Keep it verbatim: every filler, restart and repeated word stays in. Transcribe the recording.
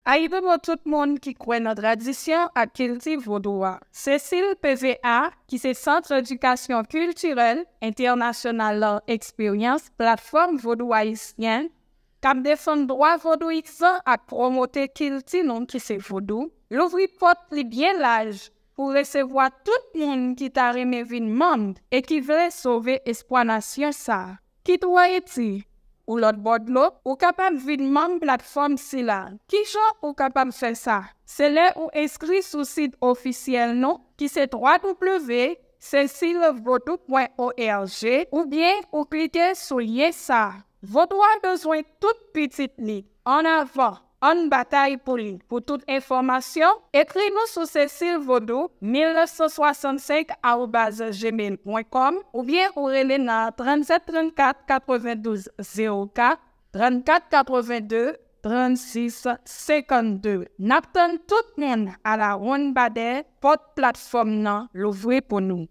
Ayiti pou tout moun ki kwè nan tradisyon ak kilti vodou a. Cecil P V A, ki se Sant Edikasyon Kiltirèl Entènasyonal lan Eksperyans Platfòm Vodou Ayisyen, k ap defann dwa vodouyizan ak pwomote kilti nou ki se vodou, louvri pòt li byen laj pou resevwa tout moun ki ta renmen vin manm e ki vle sove espwa nasyon sa a. Kit ou Ayiti, ou lòtbò dlo, ou kapab vin manm platfòm sila. Kijan ou kapab fè sa? Se lè ou enskri sou sit ofisyèl nou, ki se w w w cecil vodou pwen org, oubyen ou klike sou lyen sa a. Vodou a bezwen tout pitit li. Annavan, ann batay pou li. Pou tout enfòmasyon, ekri nou sou cecil vodou mil nèf san swasannsenk arobaz gmail pwen kòm oubyen ou rele nan trannsenk trannkat katrevendouz zewo kat, trannkat katrevendouz trannsis senkannde. N ap tann tout moun a la Wonn Badè, pòt platfòm nan louvri pou nou.